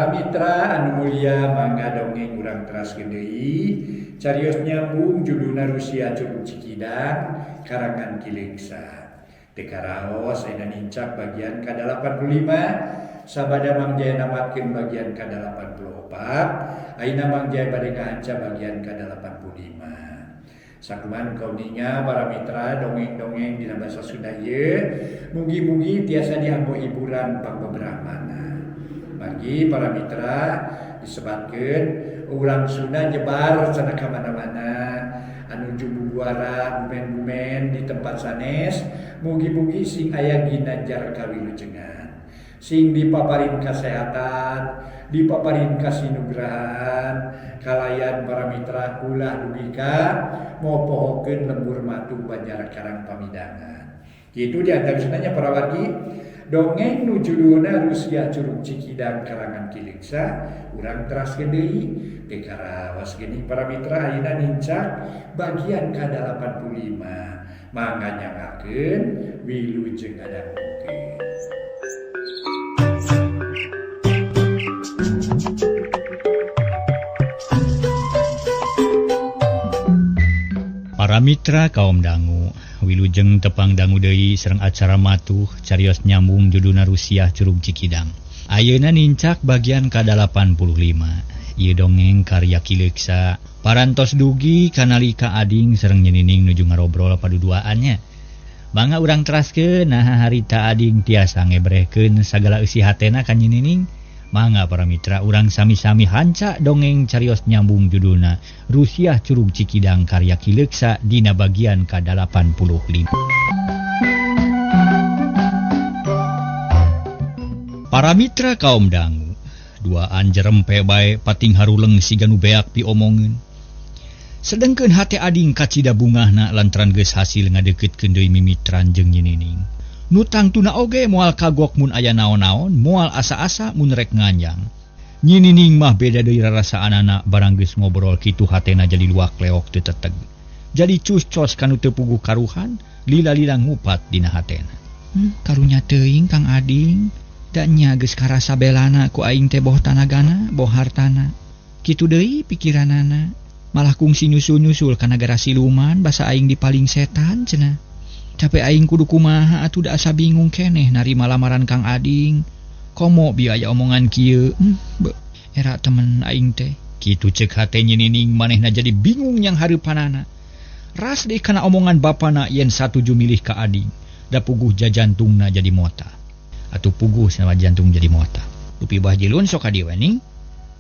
Para mitra anu mulia mangga dongeng urang teraskeun deui carios nyambung judulna Rusia Curug Cikidang karangan Ki Leungsa. Teu karaos ayeuna nincak bagian ka-85 sabada Mang Jaya namatkeun bagian ka-84 ayeuna Mang Jaya bade ngahanca bagian ka-85. Sakumaha kauninga para mitra dongeng-dongeng dina basa Sunda ieu mugi-mugi tiasa dianggo hiburan pangbeberahmana. Bagi para mitra disebatkeun urang Sunda nyebar cenah ka mana-mana anu bubuara bumen-bumen di tempat sanes mugi-mugi sing aya ginanjar kawilujengan sing dipaparin kasehatan dipaparin kasinugrahan kalayan para mitra ulah dugi ka mopohokeun lembur matu Banjar Karang Pamidangan. Kitu di antawisna para wargi dongeng nu judulna Rusia Curug Cikidang karangan Ki Leungsa urang teraskeun deui teu karaos geuning para mitra ayeuna nincak bagian ka-85 mangga nyangakeun wilujeng ngadangukeun. Para mitra kaum dangu wilujeng tepang dangu deui sareng acara matuh carios nyambung judulna Rusia Curug Cikidang. Ayeuna nincak bagian ka-85. Ieu dongeng karya Ki Leungsa. Parantos dugi kanalika ading sareng nyenining nuju ngarobrol paduduaannya. Mangga urang teraskeun naha harita ading tiasa ngebrehkeun sagala eusi hatena ka nyenining. Mangga para mitra urang sami-sami hanca dongeng carios nyambung judulna Rusia Curug Cikidang karya Ki Leungsa dina bagian ka-85. Para mitra kaum dangu, duaan jerempe bae pating haruleng siga nu beak piomongeun. Sedengkeun hate ading kacida bungahna lantaran geus hasil ngadeukeutkeun deui mimitran jeung nyinining. Nu tangtuna oge moal kagok mun aya naon-naon, moal asa-asa mun rek nganjang. Nyinining mah beda deui rarasaanana barang geus ngobrol kitu hatena jadi luak leok teu teteg. Jadi cus-cos kanu teu puguh karuhan, lila-lila ngupat dina hatena. Karunya teuing Kang Ading, da nya geus karasa belana ku aing teh boh tanagana, boh hartana. Kitu deui pikiranana, malah kungsi nyusul-nyusul ka nagara siluman basa aing dipaling setan cenah. Capek aing kudu kumaha atuh da asa bingung keneh narima lamaran Kang Ading. Komo biaya omongan kieu. Era temen aing teh. Kitu ceuk hate nyinining manehna jadi bingung yang hareupanana. Ras deui kana omongan bapana yen satuju milih ka Ading. Da puguh jajantungna jadi mota. Atuh puguh sama jantung jadi mota. Dupi bah jilun sok ka dieu we ning.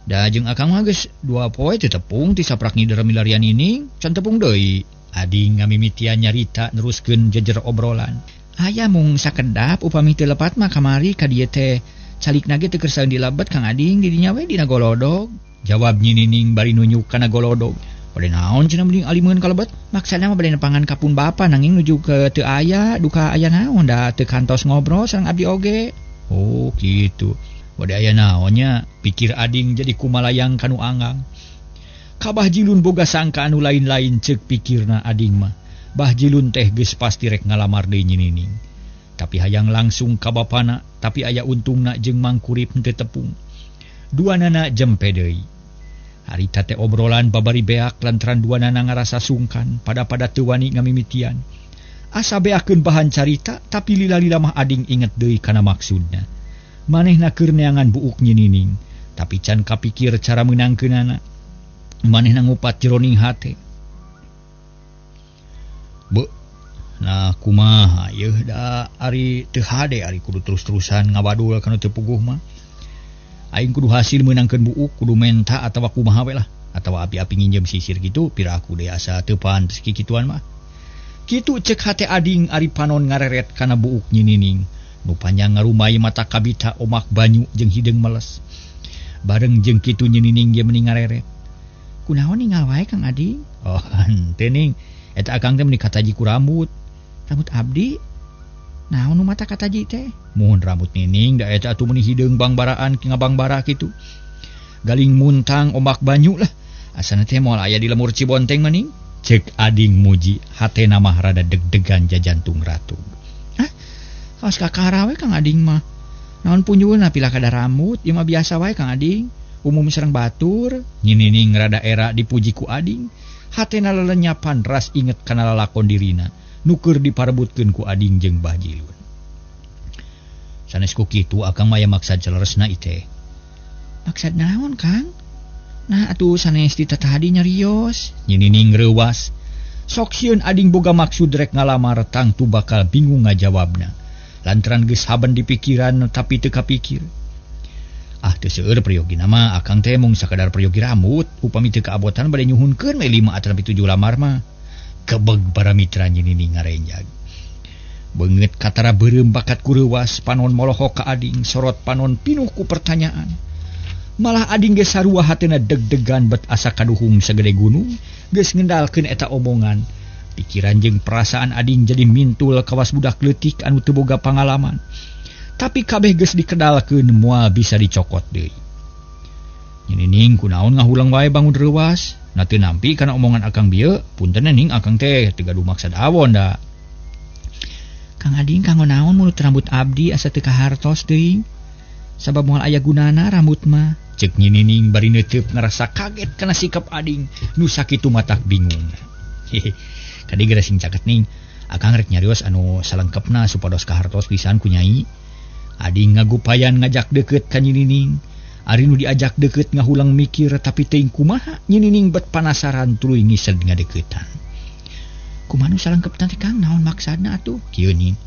Da jeung akang mah geus 2 poe teu tepung ti saprak ngider milarian ini, can tepung deui. Ading ngamimitian nyarita neruskeun jejer obrolan. Aya mung sakedap upami teu lepat mah kamari ka dieu teh calikna ge teu kersaeun dilebet Kang Ading di dinya we dina golodog. Jawab nyinining bari nunjuk kana golodog. Bade naon cenah mending alimeun kalebet? Maksana mah bade nepangan ka pun bapa nanging nuju ke teu aya duka aya naon da teu kantos ngobrol sareng abdi oge. Oh kitu. Bade aya naonnya pikir ading jadi kumalayang kanu anggang. Kabah jilun boga sangka anu lain-lain ceuk pikirna ading mah. Bah jilun teh geus pasti rek ngalamar deui nyinining. Tapi hayang langsung ka bapana, tapi aya untungna jeung mangkurip henteu tepung. Duanana jempe deui. Harita teh obrolan babari beak lantaran duanana ngarasa sungkan pada-pada teu wani ngamimitian. Asa beakeun bahan carita tapi lila-lila mah ading inget deui kana maksudna. Manehna keur neangan buuk nyinining, tapi can kapikir cara meunangkeunana. Manehna ngupat jeroning hate. Be, nah kumaha yeuh da ari teu hade ari kudu terus-terusan ngabadul kana teu puguh mah. Aing kudu hasil meunangkeun buuk kudu menta atawa kumaha we lah atawa api-api nginjem sisir kitu piraku deui asa teu pantes kikituan mah. Kitu ceuk hate ading ari panon ngareret kana buuk nyinining. Nu panjang ngarumai mata kabita omak banyu jeung hideung meles. Bareng jeung kitu nyinining ge meni ngareret. Kunaon ninggal wae Kang Ading? Oh, henteu ning. Eta akang teh meuni kataji ku rambut. Rambut abdi? Naon nu mata kataji teh? Muhun rambut nining da eta atuh meuni hideung bangbaraan ngabangbara kitu. Galing muntang ombak banyu lah. Asana teh moal aya di lemur Cibonteng mah ning. Ceuk ading muji hatena mah rada deg-degan jajantung ratu. Hah? Kaos kakara we Kang Ading mah. Naon punjulna pila kada rambut ieu mah biasa wae Kang Ading. Umum sareng batur. Nyi Nining rada era dipuji ku ading. Hatena lelenyapan ras inget kana lalakon dirina nu keur diparebutkeun ku ading jeung Bah Jilun. Sanes ku kitu akang mah aya maksad saleresna ieu teh. Maksad naon Kang? Nah atuh sanes ti tatadi nyarios. Nyi Nining reuwas. Sok sieun ading boga maksud rek ngalamar tangtu bakal bingung ngajawabna. Lantaran geus haben di pikiran tapi teu kapikir. Ah teu seueur priyogina mah akang teh mung sakadar priyogi rambut, upami teu kaabotan bade nyuhunkeun we 5 atawa 7 lamar mah. Kebeg para mitra Nyi Nining ngarenjag. Beungeut katara beureum bakat ku reuwas, panon molohok ka ading, sorot panon pinuh ku pertanyaan. Malah ading geus sarua hatena deg-degan bet asa kaduhung sagede gunung, geus ngendalkeun eta omongan. Pikiran jeung perasaan ading jadi mintul kawas budak leutik anu teu boga pangalaman. Tapi kabeh geus dikedalkeun moal bisa dicokot deui. Nyi Nining kunaon ngahulang wae bangun reuwas, na teu nampi kana omongan akang bieu, punten ning akang teh teu gaduh maksad awon da. Kang Ading kanggo naon mulut rambut abdi asa teu kahartos teuing. Sabab moal aya gunana rambut mah. Cek Nyi Nining bari neuteub ngarasa kaget kana sikap ading nu sakitu matak bingung. Hehe. Kadi geura sing caket ning, akang rek nyarios anu salengkepna supados kahartos pisan ku nyai. Ading ngagupayan ngajak deukeut ka Nyi Nining. Ari nu diajak deukeut ngahulang mikir tapi teuing kumaha Nyi Nining bet panasaran tuluy ngised ngadeuketan. Kumaha nu salengkepna teh Kang, naon maksadna atuh? Kieu ning.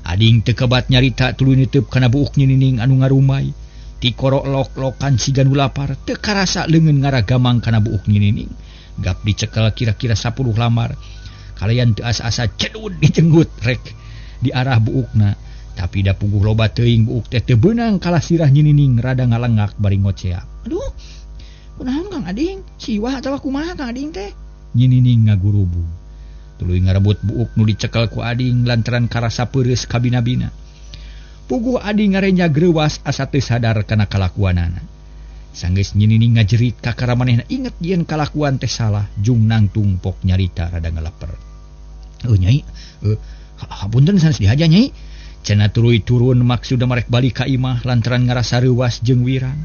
Ading teu kebat nyarita tuluy neuteub kana buuk Nyi Nining anu ngarumai. Tikorok lok-lokan siga nu lapar teu karasa leungeun ngaragamang kana buuk Nyi Nining. Gap dicekel kira-kira 10 lamar. Kalayan teu asa-asa cedud dijenggut rek di arah buukna. Tapi da puguh loba teuing buuk teh teu beunang kalah sirah Nyi Nining rada ngalengak bari ngoceak. Aduh, kunaon Kang Ading? Siwah atawa kumaha Kang Ading teh? Nyi Nining ngagurubug. Tuluy ngarebut buuk nu dicekel ku ading lantaran karasa peureus kabina-bina. Puguh ading ngarenja greuwas asa teu sadar kana kalakuanana. Sanggeus Nyi Nining ngajerit kakara manehna inget yen kalakuan teh salah jung nangtung pok nyarita rada ngaleper. Nyai, hapunten sanes dihaja nyai. Cenah tuluy turun maksudna marek balik ka imah lantaran ngarasa reuwas jeung wirang.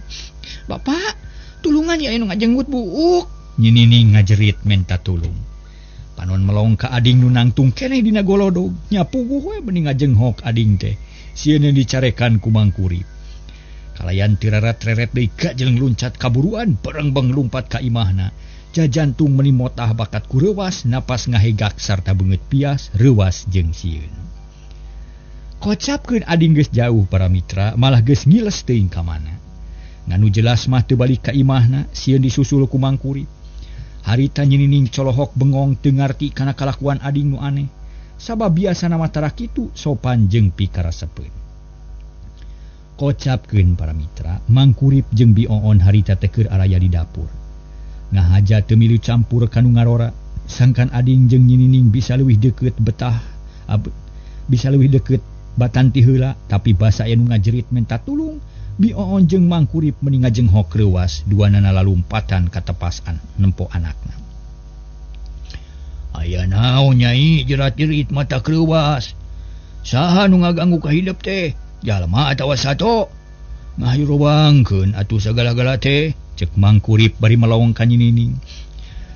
Bapak, tulungan ya anu ngajenggut buuk. Nyi Nining ngajerit menta tulung. Panon melong ka ading nu nangtung keneh dina golodog. Nya puguh we bening ngajenghok ading teh. Sieun dicarekan ku Mangkurip. Kalayan tirarat-reret deui gajeleng luncat kaburuan berengbeng lumpat ka imahna. Jajantung meni motah bakat ku reuwas napas ngahegak sarta beungeut pias reuwas jeung sieun. Kocapkeun ading geus jauh para mitra malah geus ngiles teuing ka mana. Nganu jelas mah teu balik ka imahna sieun disusul ku Mangkurip. Harita Nyi Nining colohok bengong teu ngarti kana kalakuan ading nu aneh. Sabab biasana mah tara kitu sopan jeung pikarasepeun. Kocapkeun para mitra, Mangkurip jeung Bi Oon harita teh keur araya di dapur. Ngahaja teu milu campur ka nu ngarora, sangkan ading jeung Nyi Nining bisa leuwih deukeut betah bisa leuwih deukeut batan ti heula, tapi basa aya nu ngajerit menta tulung. Bi Oon jeung Mangkurip meni ngajenghok reuwas, duanana lalumpatan ka tepasan nempo anakna. Aya naon nyai jerat-jerit mata reuwas. Saha nu ngaganggu ka hidep teh? Jalma atawa sato? Ngahirobangkeun atuh sagala-gala teh, cek Mangkurip bari melong ka Nyi Nining.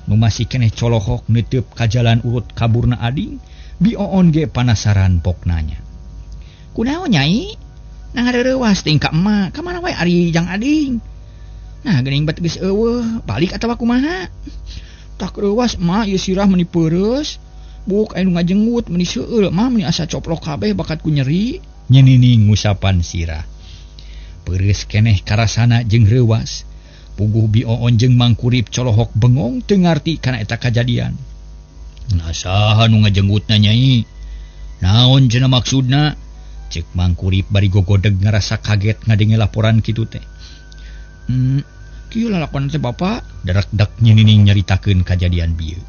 Nu masih keneh colohok neuteub ka jalan urut kaburna ading, Bi Oon ge panasaran pok nanya. Kunaon nyai? Nah ngareurewas teh ka emak, ka mana wae ari jang ading? Nah geuning bet geus eueuh, balik atawa kumaha? Tak reuwas emak ieu sirah meni peureus. Buuk aya nu ngajenggut meni seueul mah meni asa coplok kabeh bakat ku nyeri. Nyi Nining ngusapan sirah. Peureus keneh karasana jeung reuwas. Puguh Bi Oon jeung Mangkurip colohok bengong teu ngarti kana eta kajadian. Nah saha nu ngajenggutna nyai? Naon cenah maksudna? Cek Mangkurip bari gogodeg ngarasa kaget ngadenge laporan kitu teh. Kieu lalakon teh Bapak? Darak-dak Nyi Nining nyaritakeun kajadian bieu.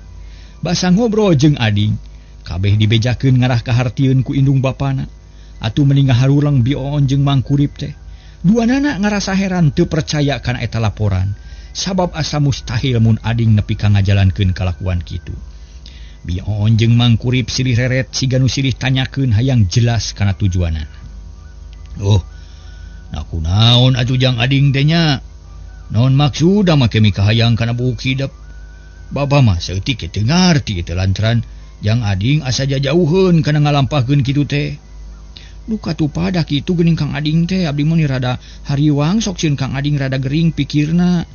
Basa ngobrol jeung ading, kabeh dibejakeun ngarah kahartieun ku indung bapana. Atuh meni ngaharulang Bi Oon jeung Mangkurip teh. Duanana ngarasa heran teu percaya kana eta laporan. Sabab asa mustahil mun ading nepi ka ngajalankeun kalakuan kitu. Bi Oon jeung Mangkurip silih reret siga nu silih tanyakeun hayang jelas kana tujuanana. Oh, Kunaon atuh jang ading teh nya? Naon maksudna make mikahayang kana buuk hidep? Bapa mah saeutik teu ngarti teh lantaran jang ading asa jajauheun kana ngalampahkeun kitu teh. Duka tupada kitu geuning Kang Ading teh abdi mah rada hariwang sok sieun Kang Ading rada gering pikirna.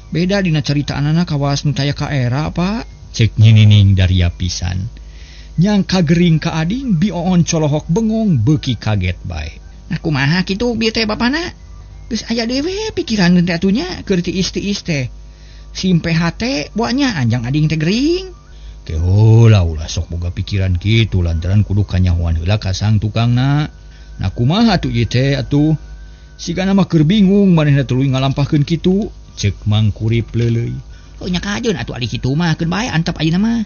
Beda dina caritaanana kawas nu taya ka era, Pak. Cek Nyi Nining daria pisan. Nyangka gering ka ading Bi Oon colohok bengong beuki kaget bae. Nah kumaha kitu bieu teh bapana? Geus aya dewe pikiran teh atuh nya keur tiis-tiis teh. Simpe hate buahnya anjang ading teh gering. Ke heula ulah sok boga pikiran kitu lantaran kudu kanyahoan heula ka sang tukangna. Nah kumaha atuh ieu teh atuh? Sigana mah keur bingung manehna tuluy ngalampahkeun kitu. Cek Mangkurip leuleuy. Oh nya kajeun atuh ari kitu mah keun bae antep ayeuna mah.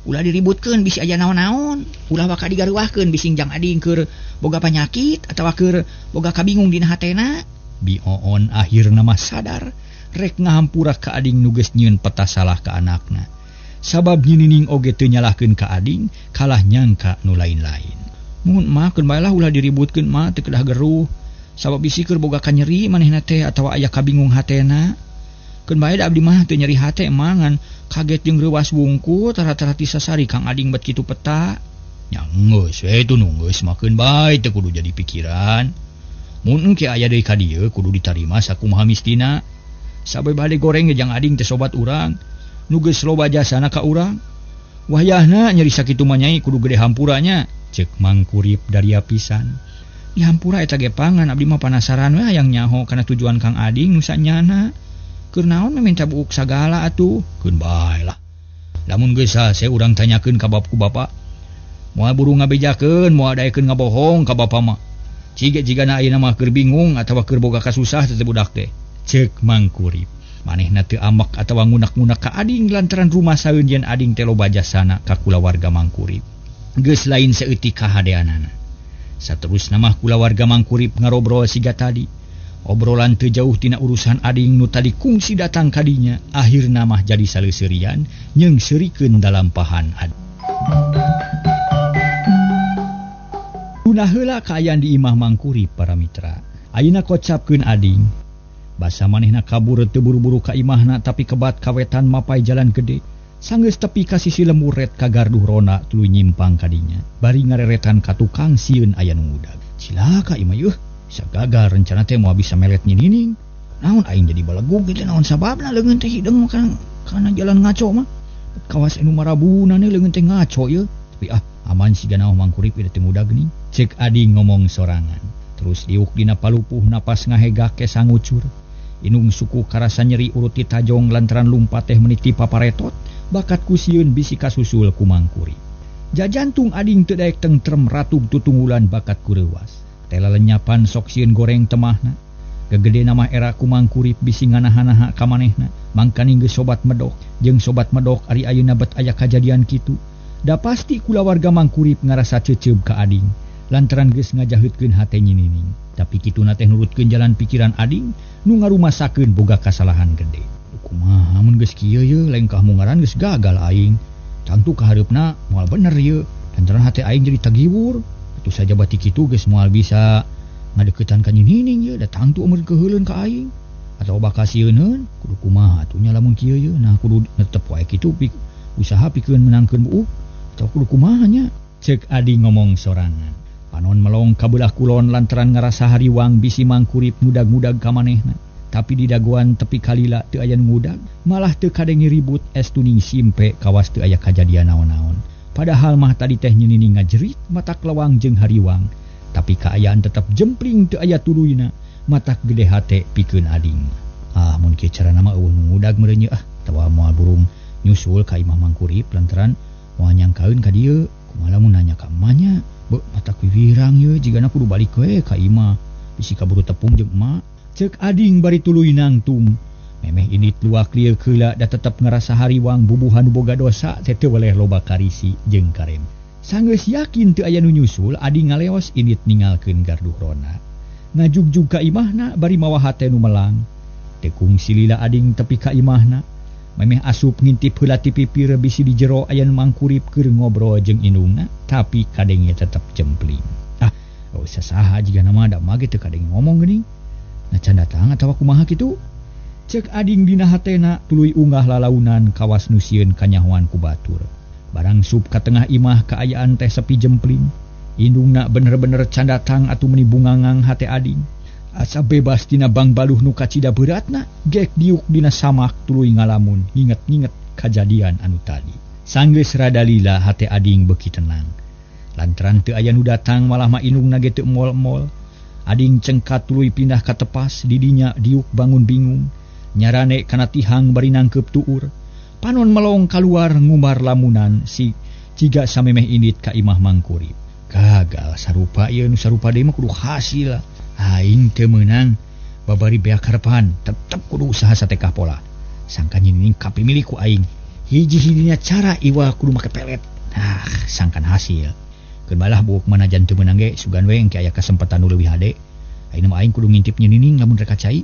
Ulah diributkeun bisi aya naon-naon, ulah waka digaruahkeun bising jang ading keur boga panyakit atawa keur boga kabingung dina hatena. Bi Oon akhirna mah sadar rek ngahampura ka ading nu geus nyieun peta salah ka anakna. Sabab Nyi Nining oge teu nyalahkeun ka ading, kalah nyangka nu lain-lain. Mun mah keun bae lah ulah diributkeun mah teu kedah geruh. Sabab bisi keur boga kanyeri manehna teh atawa aya kabingung hatena. Keun bae da abdi mah teu nyeri hate emangan kaget jeung reuwas wungku tara-tara ti sasari Kang Ading bet kitu peta. Nya geus we tu nu geus makeun bae teu kudu jadi pikiran. Mun engke aya deui ka dieu kudu ditarima sakumaha mistina. Sabe bade goreng jeung ading teh sobat urang nu geus loba jasana ka urang. Wayahna nyeri sakitu mah nyai kudu gede hampuranya. Cek Mangkurip daria pisan. Di hampura eta ge pangan abdi mah panasaran we hayang nyaho kana tujuan Kang Ading nu sanyana. Keur naon minta buuk sagala atuh? Keun bae lah. Lamun geus hase urang tanyakeun ka bapku bapa. Moal buru ngabejakeun, moal daekeun ngabohong ka bapa mah. Ciga jigana ayeuna mah keur bingung atawa keur boga kasusah teh budak teh. Cek Mangkurip. Manehna teu amek atawa ngunak-ngunak ka ading lantaran rumasaeun yen ading teh loba jasana ka kulawarga Mangkurip. Geus lain saeutik kahadeanana. Saterusna mah kulawarga Mangkurip ngarobrol siga tadi. Obrolan teu jauh tina urusan ading nu tadi kungsi datang kadinya, akhirna mah jadi saleuserian jeung seurikeun dalampahan ading. Tuna heula kaayaan di imah Mangkurip para mitra. Ayeuna kocapkeun ading. Basa manehna kabur teu buru-buru ka imahna tapi kebat kawetan mapai jalan gede. Sanggeus tepi ka sisi lembur ret ka garduh rona tuluy nyimpang kadinya. Bari ngareretan ka tukang sieun aya nu ngudag. Cilaka imah yeuh. Bisa gagal rencana teh moal bisa melet Nyi Nining. Naon aing jadi balegug gitu naon sababna leungeun teh hideung kana jalan ngaco mah. Kawas anu marabuna nih leungeun teh ngaco yeuh. Tapi ah aman sigana Mangkurip ieu teh ngudag nih. Cek ading ngomong sorangan. Terus diuk dina palupuh napas ngahegak ke sangucur. Inung suku karasa nyeri urut ti tajong lantaran lumpat teh meniti paparetot bakat ku sieun bisi kasusul ku Mangkurip. Jajantung ading teu daek tentrem ratug tutunggulan bakat ku reuwas. Tela lenyapan sok sieun goreng temahna. Gegede nama era ku Mangkurip bisi nganaha-naha ka manehna. Mangkaning geus sobat medok jeung sobat medok ari ayeuna bet aya kajadian kitu. Da pasti kulawarga Mangkurip ngarasa ceceub ka ading lantaran geus ngajaheutkeun hate Nyi Nining. Tapi kituna teh nurutkeun jalan pikiran ading nu ngarumasakeun boga kasalahan gede. Kumaha mun geus kieu ye lengkah mungaran geus gagal aing. Tangtu kahareupna moal bener ye. Lantaran hate aing jadi tagiwur. Atuh saja batik kitu geus moal bisa ngadeukeutan ka Nyi Nining ye, da tangtu umur keuheuleun ka aing. Atawa bakal sieuneun, kudu kumaha atuh nya lamun kieu ye. Nah kudu netep wae kitu usaha pikeun menangkeun buuk. Atawa kudu kumaha nya? Cek ading ngomong sorangan. Panon melong ka beulah kulon lantaran ngarasa hariwang bisi Mangkurip ngudag-ngudag ka manehna. Tapi di dagoan tepi kalila teu aya nu ngudag, malah teu kadenge ribut estuning simpe kawas teu aya kajadian naon-naon. Padahal mah tadi teh Nyi Nining ngajerit matak lewang jeung hariwang, tapi kaayaan tetep jempling teu aya tuluyna, matak gede hate pikeun ading. Ah mun kieu carana mah eueuh nu ngudag meureun ah, tawa moal burung nyusul ka imah Mangkurip lantaran moal nyangkaeun ka dieu. Kumaha lamun nanya ka emahnya? Beuh matak wiwirang ye jigana kudu balik we ka imah. Bisi kaburu tepung jeung emak. Cek ading bari tuluy nangtung. Memeh ini luak lieu keula da tetep ngarasa hariwang bubuhan boga dosa teh teu weleh loba karisi jeung karem. Sanggeus yakin teu aya nu nyusul ading ngaleos init ninggalkeun garduh rona. Ngajugjug ka imahna bari mawa hate nu melang. Teu kungsi lila ading tepi ka imahna. Memeh asup ngintip heula ti pipir bisi di jero aya nu Mangkurip keur ngobrol jeung indungna, tapi kadenge tetep jempling. Ah, oh sasaha jigana mah da mah ge teu kadenge ngomong geuning. Nah can datang atawa kumaha kitu? Cek ading dina hatena tuluy unggah lalaunan kawas nu sieun kanyahoan ku batur. Barang sup ka tengah imah kaayaan teh sepi jempling. Indungna bener-bener can datang atuh meuni bungangang hate ading. Asa bebas tina bangbaluh nu kacida beratna, gek diuk dina samak tuluy ngalamun nginget-nginget kajadian anu tadi. Sanggeus rada lila hate ading beuki tenang. Lantaran teu aya nu datang malah mah indungna ge teu mol-mol. Ading cengkat tuluy pindah ka tepas, didinya diuk bangun bingung. Nyarane kana tihang bari nangkeup tuur. Panon melong kaluar ngumbar lamunan si ciga samemeh indit ka imah Mangkurip. Gagal sarupa ieu nu sarupa deui mah kudu hasil. Aing teu meunang babari beak harepan, tetep kudu usaha satekah pola. Sangkan nyining kapimilih ku aing. Hiji-hijinya cara iwa kudu make pelet. Nah, sangkan hasil. Keun balah buuk manajan teu meunang ge sugan we engke aya kasempatan nu leuwih hade. Ayeuna mah aing kudu ngintip nyinining lamun rek cai.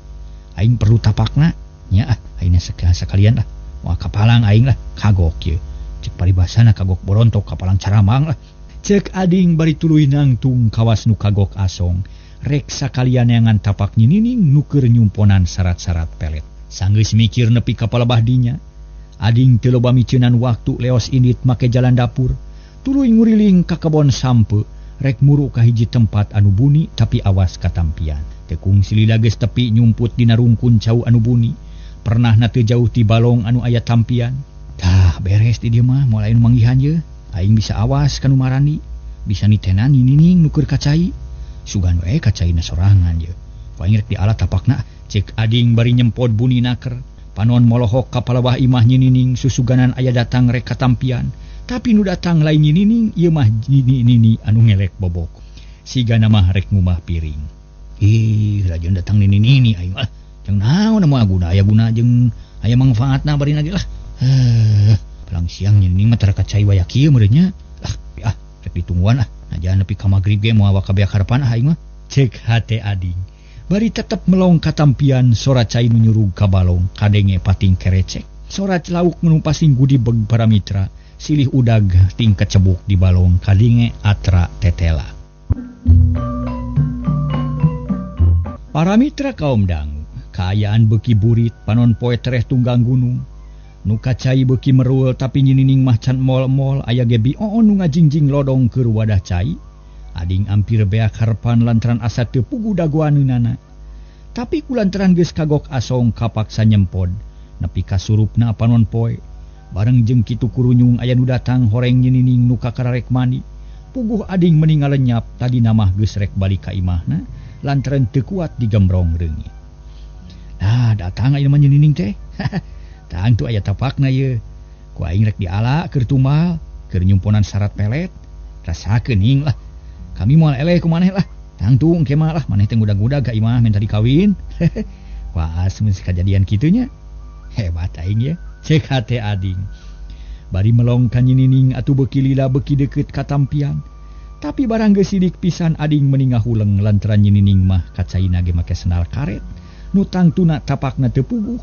Aing perlu tapakna. Nya ah, ayeuna sakalian lah. Moal kapalang aing lah, kagok ieu. Cek paribasana kagok borontok kapalang caramang lah. Cek ading bari tuluy nangtung kawas nu kagok asong. Rek sakalian neangan tapak nyinining nu keur nyumponan syarat-syarat pelet. Sanggeus mikir nepi ka palebah dinya. Ading teu loba miceunan waktu leos indit make jalan dapur. Tuluy nguriling ka kebon sampe, rek muru ka hiji tempat anu buni tapi awas katampian. Teu kungsi lila geus tepi nyumput dina rungkun cau anu buni. Pernahna teu jauh ti balong anu aya tampian. Tah beres di dieu mah moal aya nu manggihan ye. Aing bisa awas ka nu marani, bisa nitenan nyinining nu keur kacai. Sugan we kacaina sorangan ye. Ku aing rek diala tapakna. Cek ading bari nyempod buni naker. Panon molohok ka palebah imah nyinining susuganan aya datang rek katampian. Tapi nu datang lain nyinining ieu mah nini anu ngelek bobok. Sigana mah rek ngumah piring. Ih, rajeun datang nini-nini aing mah. Jeung naon moal guna aya guna jeung aya mangfaatna bari lagi lah. Palang siang nyinining mah tara kacai waya kieu meureun nya. Lah, ah, rek ditungguan ah. Najan nepi ka magrib ge moal waka beak harapan ah aing mah. Cek hate ading. Bari tetep melong katampian sora cai nu nyurug ka balong kadenge pating kerecek. Sora lauk nu pasing gudibeg para mitra. Silih udag ting kecebuk di balong kadenge atra tetela. Para mitra kaum dangu, kaayaan beuki burit panon poe tereh tunggang gunung. Nu kacai beuki merul tapi nyinining mah can mol-mol aya ge bioon nu ngajingjing lodong keur wadah cai. Ading ampir beak harepan lantaran asa teu puguh dagoaneunana. Tapi kulantaran geus kagok asong kapaksa nyempod nepi ka surupna panon poe. Bareng jeung kitu kurunyung aya nu datang horeng nyinining nu kakararek mandi. Puguh ading meni ngalenyap tadina mah geus rek balik ka imahna lantaran teu kuat digembrong reungit. Nah, datang aya mah nyinining teh. Tangtu aya tapakna ieu. Ku aing rek diala keur tumbal, keur nyumponan syarat pelet. Rasakeun ing lah. Kami moal eleh ku maneh lah. Tangtu engke mah lah maneh teh ngudag-ngudag ka imah minta dikawin. Waas mun kajadian kitu nya. Hebat aing ye. Cek hate ading. Bari melong ka nyinining atuh beuki lila beuki deukeut ka tampian. Tapi barang geus sidik pisan ading meuni ngahuleng lantaran nyinining mah kacaina ge make sendal karet. Nu tangtuna tapakna teu puguh.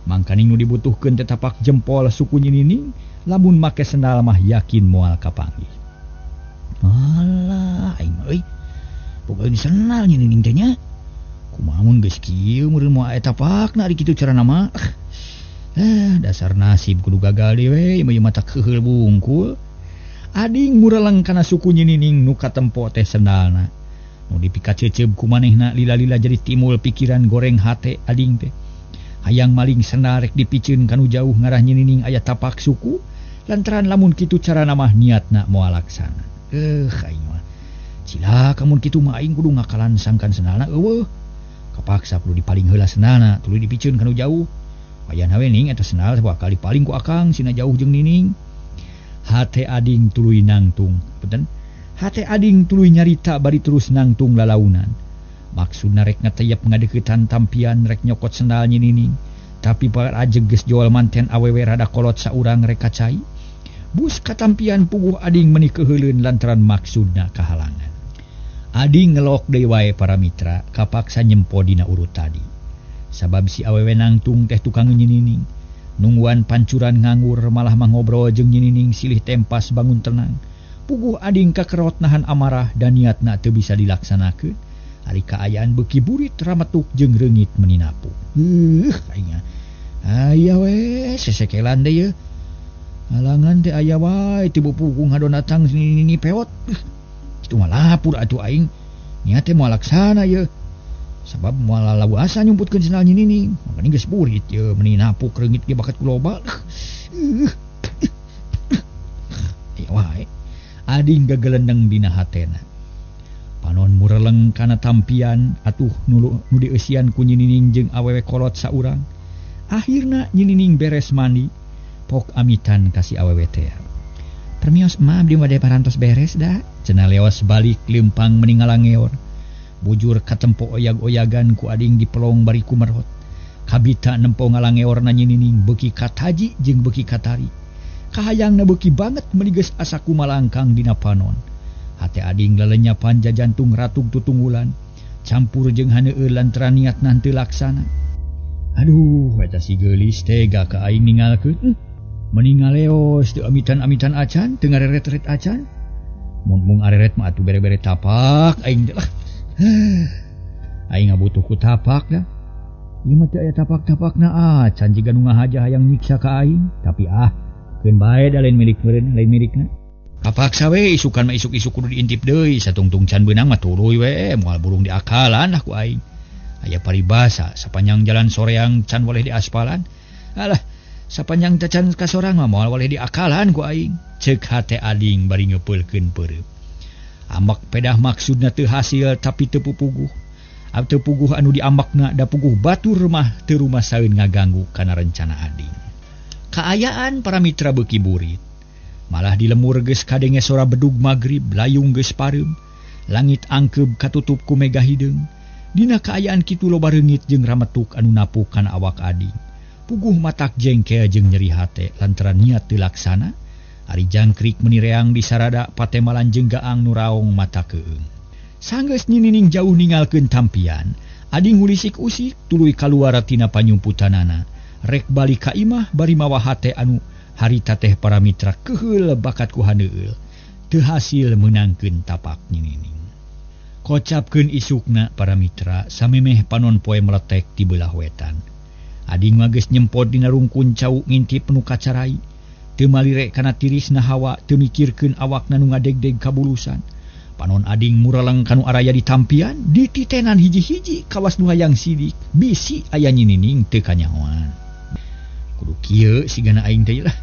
Mangkaning nu dibutuhkeun teh tapak jempol suku nyinining, lamun make sendal mah yakin moal kapanggih. Alah, aing euy. Boga sendal nyinining teh nya. Kumaha mun geus kieu meureun moal aya tapakna ari kitu carana mah. Dasar nasib kudu gagal deui we, ieu mah tak keuheul bungkul. Ading mureleng kana suku nyinining nu katempo teh sendalna. Nu dipikaceuceub ku manehna lila-lila jadi timul pikiran goreng hate ading teh. Hayang maling sendal rek dipiceun kanu jauh ngarah nyinining aya tapak suku, lantaran lamun kitu carana mah niatna moal laksana. Aing mah. Cilaka mun kitu mah aing kudu ngakalan sangkan sendalna eueuh. Kapaksa kudu dipaling heula sendalna, tuluy dipiceun kanu jauh. Wayahna we ning eta sendal bakal dipaling ku akang sina jauh jeung nining. Hate ading tuluy nangtung. Punten. Hate ading tuluy nyarita bari terus nangtung lalaunan. Maksudna rek ngateyep ngadeuketan tampian rek nyokot sendal nyinining. Tapi parajeg geus jual manten awewe rada kolot saurang rek kacai. Bus katampian puguh ading meuni keuheuleun lantaran maksudna kahalangan. Ading ngelok deui wae para mitra kapaksa nyempo dina urut tadi. Sabab si awewe nangtung teh tukang nyinining. Nungguan pancuran nganggur malah mangobrol jeung nyinining silih tempas bangun tenang. Puguh ading kakerot nahan amarah dan niatna teu bisa dilaksanakeun. Ari kaayaan beuki burit rametuk jeung reungit meuni napuk. Aing aya we sesekelan deui ye. Halangan teh aya wae ti pugung ngadon datang nini peot. Itu mah lapur atuh aing. Niat teh moal laksana ye. Sabab moal lalawasa nyumputkeun sendal Nyi Nining. Mangkana geus burit ye meuni napuk reungit ge bakat ku loba. Aya wae. Ading gagelendeng dina hatena. Panon mureleng kana tampian atuh nu dieusian ku Nyi Nining jeung awewe kolot saurang. Akhirna Nyi Nining beres mandi, pok amitan ka si awewe teh. Permios emak abdi bade parantos beres da. Cenah leos balik leumpang meni ngalangeor. Bujur katempo oyag-oyagan ku ading dipelong bari kumerot. Kabita nempo ngalangeorna Nyi Nining beuki kataji jeung beuki katari. Kahayangna beuki banget meuni geus asa kumalangkang dina panon. Hate ading lelenyapan jajantung ratug tutunggulan, campur jeung haneueul lantaran niatna henteu laksana. Aduh, eta si geulis tega ka aing ningalkeun. Meni ngaleos teu amitan-amitan acan, teu ngareret-eret acan. Mun mung areret mah atuh bere-bere tapak aing teh lah. Aing ngabutuh ku tapak dah. Ieu mah teu aya tapak-tapakna acan jiga nu ngahaja hayang nyiksa ka aing, tapi ah keun bae da lain milik meureun, lain milikna. Kapaksa we isukan mah isuk-isuk kudu diintip deui, satungtung can beunang mah tuluy we, moal burung diakalan lah ku aing. Aya paribasa sapanjang jalan soreang can boleh diaspalan. Alah, sapanjang tacan ka sorang mah moal boleh diakalan ku aing. Ceuk hate ading bari ngepeulkeun peureup. Ambek pedah maksudna teu hasil tapi teu pupuguh. Teu puguh anu diambekna da puguh batur mah teu rumasaeun ngaganggu kana rencana ading. Kaayaan para mitra beuki burit. Malah di lemur geus kadenge sora bedug magrib, layung geus pareum, langit angkeub katutup ku mega hideung. Dina kaayaan kitu loba reungit jeung rametuk anu napuk kana awak ading. Puguh matak jengkel jeung nyeri hate lantaran niat teu laksana. Ari jangkrik meuni reang disarada patemalan jeung gaang nu raong mata keung. Sanggeus Nyi Nining jauh ningalkeun tampian, ading ngulisik-usik tuluy kaluar tina panyumputanana. Rek balik ka imah bari mawa hate anu harita teh para mitra keheul bakat ku haneueul. Teu hasil meunangkeun tapak Nyi Nining. Kocapkeun isukna para mitra samemeh panon poe meletek di belah wetan. Ading mah geus nyempot dina rungkun cau ngintip nu kacarai. Teu malire kana tirisna hawa, teu mikirkeun awakna nu ngadegdeg kabulusan. Panon ading mureleng kanu araya di tampian, dititenan hiji-hiji kawas nu hayang sidik, bisi aya Nyi Nining teu kanyahoan. Kudu kieu sigana aing teh lah.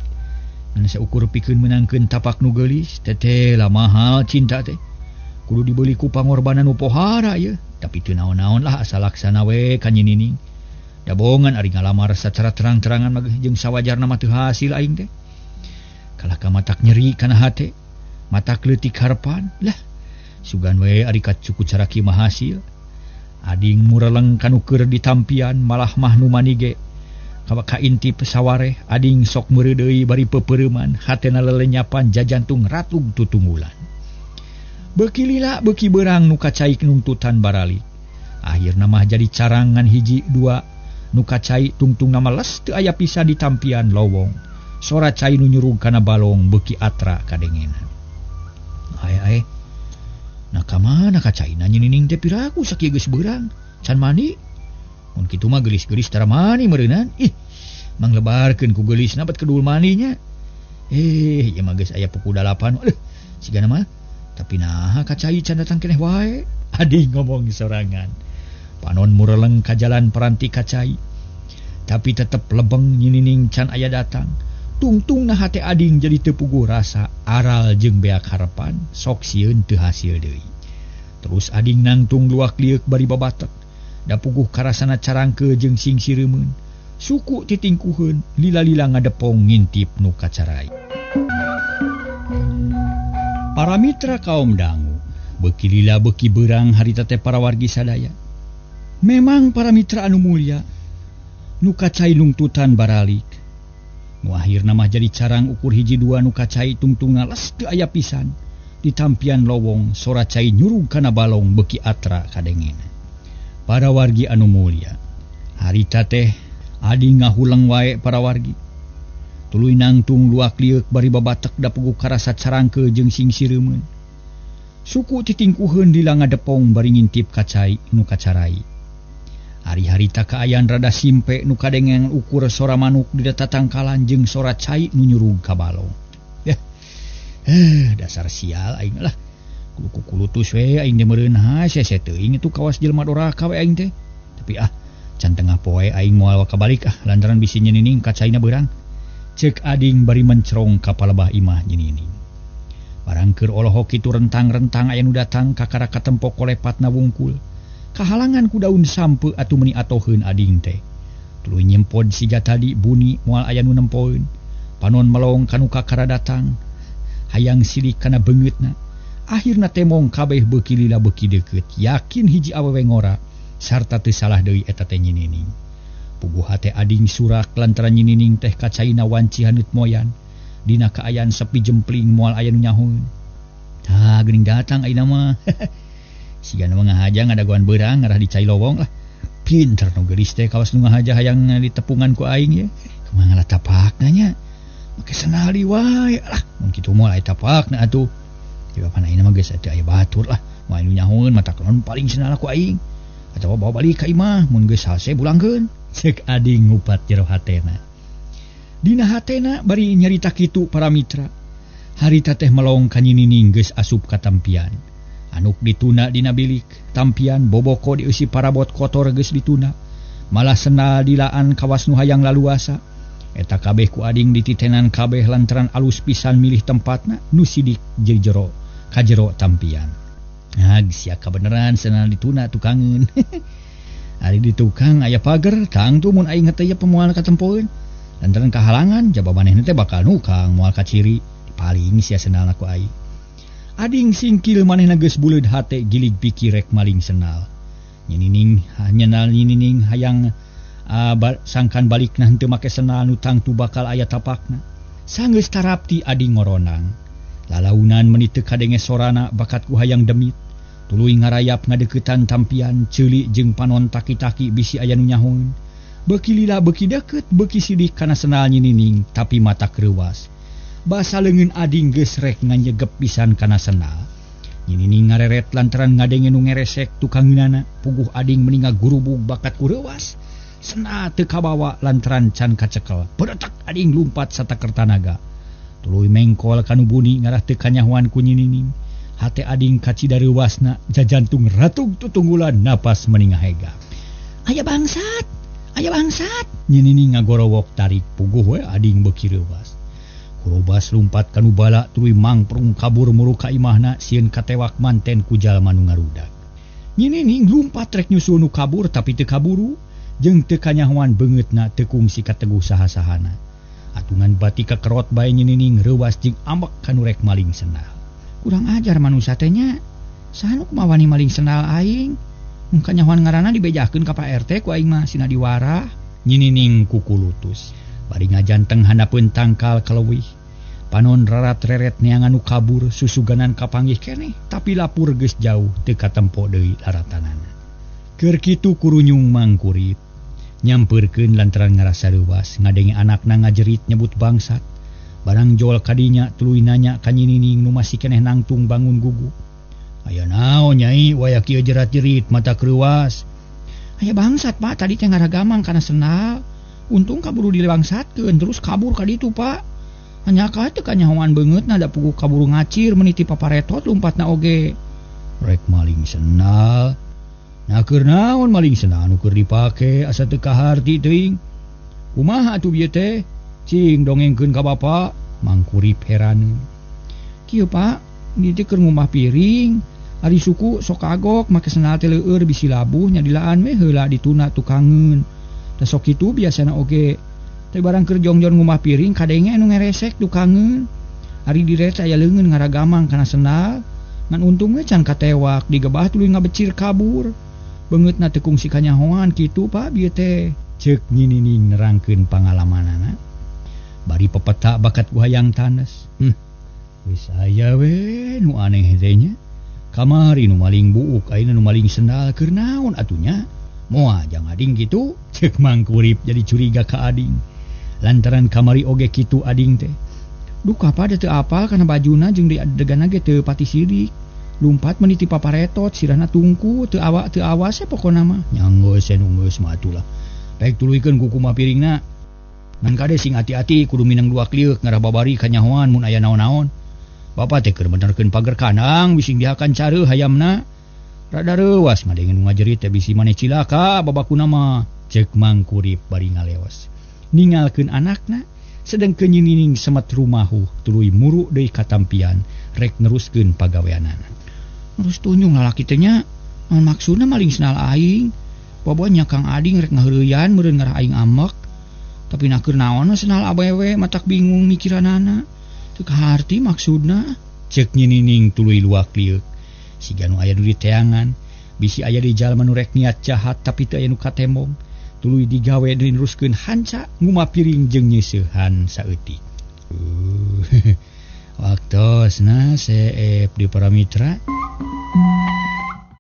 Ngan saukur pikeun meunangkeun tapak nu geulis, teteh lah mahal cinta teh. Kudu dibeli ku pangorbanan nu pohara ye, tapi teu naon-naon lah asal laksana we ka Nyi Nining. Dabongan ari ngalamar sacara terang-terangan mah jeung sawajarna mah teu hasil aing teh. Kalah ka matak nyeri kana hate, matak leutik harepan lah. Sugan we ari kacuku cara kieu mah hasil. Ading mureleng kanu keur ditampian malah mah nu manige. Kaintip sawareh ading sok meureudeuy bari pepereuman hatena lelenyapan jajantung ratug tutunggulan. Beuki lila beuki beurang nu kacai nungtutan baralik. Akhirna mah jadi carangan hiji dua nu kacai tungtungna mah les teu aya pisan di tampian lowong. Sora cai nu nyurug kana balong beuki atra kadengena. Ae ae. Nah ka mana kacaina Nyi Nining teh piraku sakieu geus beurang can mandi. Mun kitu mah geulis-geulis tara mani meureunan. Ih, manglebarkeun ku geulisna bet kedul maninya. Ieu mah geus aya pukul 8. Aduh, sigana mah. Tapi naha kacai can datang keneh wae. Ading ngomong sorangan. Panon mureleng ka jalan peranti kacai. Tapi tetep lebeng Nyi Nining can aya datang. Tungtung na hate ading jadi teu puguh rasa aral jeung beak harapan sok sieun teu hasil deui. Terus ading nangtung luak lieuk bari babatek. Da puguh karasana carangke jeung sing sireumeun. Suku titingkuheun lila-lila ngadepong ngintip nu kacarai. Para mitra kaum dangu, beuki lila beuki beurang harita teh para wargi sadaya. Memang para mitra anu mulia, nu kacai nungtutan baralik. Nu akhirna mah jadi carang ukur hiji dua nu kacai tungtungna les teu aya pisan. Di tampian lowong sora cai nyurug kana balong beuki atra kadengena. Para wargi anu mulia, harita teh ading ngahuleng wae para wargi. Tuluy nangtung luak lieuk bari babatek da puguh karasa carangke jeung sing sireumeun. Suku titingkuheun lila ngadepong bari ngintip ka cai nu kacarai. Ari harita kaayaan rada simpe nu kadengen ukur sora manuk di tatangkalan jeung sora cai nu nyurug ka balong. Dasar sial aing lah. Kulutus we aing teh meureun ha sese teuing itu kawas jelema doraka we aing teh. Tapi ah can tengah poe aing moal kabalik ah lantaran bisi nyenining ka caina beurang. Ceuk ading bari mencrong ka palebah imah nyenining. Barang keur olohok kitu rentang-rentang aya nu datang kakara katempo kolepatna wungkul. Kahalangan ku daun sampe atuh meuni atoheun ading teh. Tuluy nyempod siga tadi buni moal aya nu nempoeun. Panon melong kanu kakara datang. Hayang silik kana beungeutna. Akhirna temong kabeh beuki lila beuki deukeut, yakin hiji awewe ngora sarta teu salah deui eta teh nyinining. Puguh hate ading surak lantaran nyinining teh kacaina wanci haneut moyan. Dina kaayaan sepi jempling moal aya nu nyahoeun. Tah geuning datang ayeuna mah. Sigana mah ngahaja ngadagoan beurang ngarah di cai lowong lah. Pinter nu geulis teh kawas nu ngahaja hayang ditepungan ku aing ye. Kumaha ngalah tapakna nya. Make senali wae lah. Mun kitu moal aya tapakna atuh. Jawaban ayeuna mah geus teu aya batur lah. Moal nu nyahoeun mata keun paling senala ku aing. Atawa bawa balik ka imah mun geus hase bulangkeun. Ceuk ading ngupat jero hatena. Dina hatena bari nyarita kitu para mitra. Harita teh melong ka nyinining geus asup ka tampian. Anuk dituna dina bilik, tampian boboko dieusi parabot kotor geus dituna. Malah sendal dilaan kawas nu hayang laluasa. Eta kabeh ku ading dititenan kabeh lantaran alus pisan milih tempatna nu sidik jero kajero tampian. Nah, sia kabeneran sendal dituna tukangeun. Ari di tukang aya pager, tangtu mun aing teh pemoal katempoeun. Lantaran kahalangan jaba manehna teh bakal nukang moal kaciri. Paling sia sendalna ku aing. Ading singkil manehna geus buleud hate gilig pikir rek maling sendal. Nyinining nyenal nyinining hayang sangkan balikna henteu make sendal nu tangtu bakal aya tapakna. Sanggeus tarapti ading ngoronang. Lalaunan meuni teu kadenge sorana bakat ku hayang demit. Tuluy ngarayap ngadeuketan tampian ceuli jeung panon taki-taki bisi aya nu nyahoeun. Beuki lila beuki deukeut beuki sidik kana sendal nyinining tapi mata kreuwas. Basa leungeun ading geus rek nganyegep pisan kana sendal. Nyinining ngareret lantaran ngadenge nu ngeresek tukangeunana. Puguh ading meni ngagurubug bakat ku reuwas. Sendal teu kabawa lantaran can kacekel. Beretak ading lumpat sataker tanaga. Tuluy mengkol kanu buni ngarah teu kanyahoan ku nyinining. Hate ading kacida reuwasna jajantung ratug tutunggulan napas meni ngahega. Aya bangsat, aya bangsat. Nyinining ngagorowok tarik puguh we ading beuki reuwas. Kurobas lumpat kanu bala tuluy mangprung kabur muru ka imahna sieun katewak manten ku jalma nu ngarudag. Nyinining lumpat rek nyusul nu kabur tapi teu kaburu jeung teu kanyahoan beungeutna teu kungsi kateguh saha-sahana. Atungan bati kakerot bae nyinining reuwas jeung ambek kanu rek maling sendal. Kurang ajar manusia teh nya. Saha nu kumaha wani maling sendal aing? Mun kanyahoan ngaranna dibejakeun ka Pak RT ku aing mah sina diwarah. Nyinining kukulutus. Bari ngajanteng handapeun tangkal kaleuwih. Panon rarat-reret neangan nu kabur susuganan kapanggih keneh tapi lapur geus jauh teu katempo deui laratanana. Keur kitu kurunyung mangkurip nyampeurkeun lantaran ngarasa reuwas ngadenge anakna ngajerit nyebut bangsat. Barang jol kadinya tuluy nanya ka nyinining nu masih keneh nangtung bangun gugu. Aya naon nyai waya kieu jerat-jerit mata kreuwas. Aya bangsat Pak tadi teh ngaragamang kana sendal. Untung kaburu dibangsatkeun terus kabur ka ditu Pak. Hanya ka teu kanyahoan beungeutna da puguh kaburu ngacir meniti paparetot lumpatna oge. Rek maling sendal. Nah keur naon maling sendal nu keur dipake asa teu kaharti teuing. Kumaha atuh bieu teh? Cing dongengkeun ka bapa, mangkurip heraneun. Kieu Pak, di teh keur ngumbah piring, ari suku sok kagok make sendal teh leueur bisi labuh nya dilaan we heula dituna tukangeun. Da sok kitu biasana oge. Teh barang keur jongjon ngumbah piring kadenge anu ngeresek tukangeun. Ari direta aya leungeun ngaragamang kana sendal, ngan untung we can katewak digebah tuluy ngabecir kabur. Beungeutna teu kungsi kanyahoan kitu Pak bieu teh. Ceuk nyinining nerangkeun pangalamanana. Bari pepetak bakat ku hayang tanes. Wis aya we nu aneh teh nya. Kamari nu maling buuk ayeuna nu maling sendal keur naon atuh nya? Moal jang ading kitu. Ceuk mangkurip jadi curiga ka ading. Lantaran kamari oge kitu ading teh. Duka pada teu apal kana bajuna jeung diadegana ge teu pati sirik. Lumpat meniti paparetot sirahna tungku teu awak teu awas pokona mah. Nya geus nu geus mah atulah. Baik tuluykeun ku kumaha piringna. Ngan kade sing hati-hati kudu minang dua kliuk ngarah babari kanyahoan mun aya naon-naon. Bapa teh keur benerkeun pager kandang bising dihakan careuh hayamna. Rada reuwas ngadenge nu ngajerit teh bisi maneh cilaka babakuna mah. Ceuk Mang Kurip bari ngaleos. Ningalkeun anakna sedengkeun nyining semet rumahu tuluy muru deui katampian rek neruskeun pagaweanana. Terus tunyung lalaki teh nya naon maksudna maling senal aing. Bobonya Kang Ading rek ngaheureuyan meureun ngarah aing amek. Tapi naker naon senal awewe matak bingung mikiranana. Teu kaharti maksudna. Ceuk nyinining tuluy luak liuk. Siga nu aya nu diteangan, bisi aya di jalma nu rek niat jahat tapi teu aya nu katembong. Tuluy digawe deui neruskeun hanca nguma piring jeung nyeusehan saeutik. Waktosna seep di para mitra.